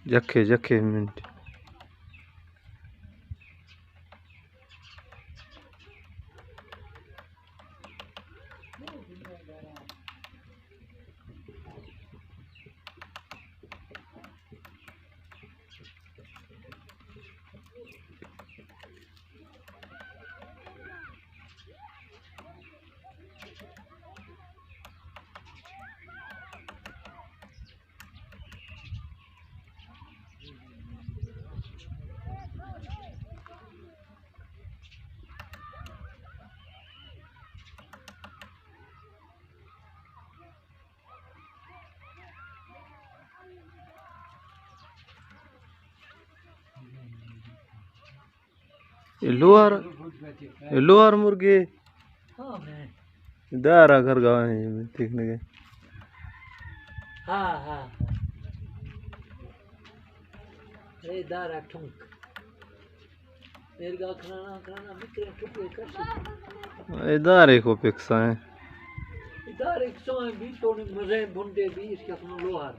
جکے، جکے منٹ۔ اے لوہار، اے لوہار مرگے۔ ہاں، میں۔ دارا گھر گاہ ہیں، میں دیکھنے گئے۔ ہاں، ہاں، ہاں۔ اے دارا ٹھنک۔ میرگا کھنانا، کھنانا، بکرے ٹھنک کش۔ اے دارے کو پکسا ہیں۔ اے دارے کسو ہیں، بھی تو مزے بندے بھی اس کے اپنا لوہار۔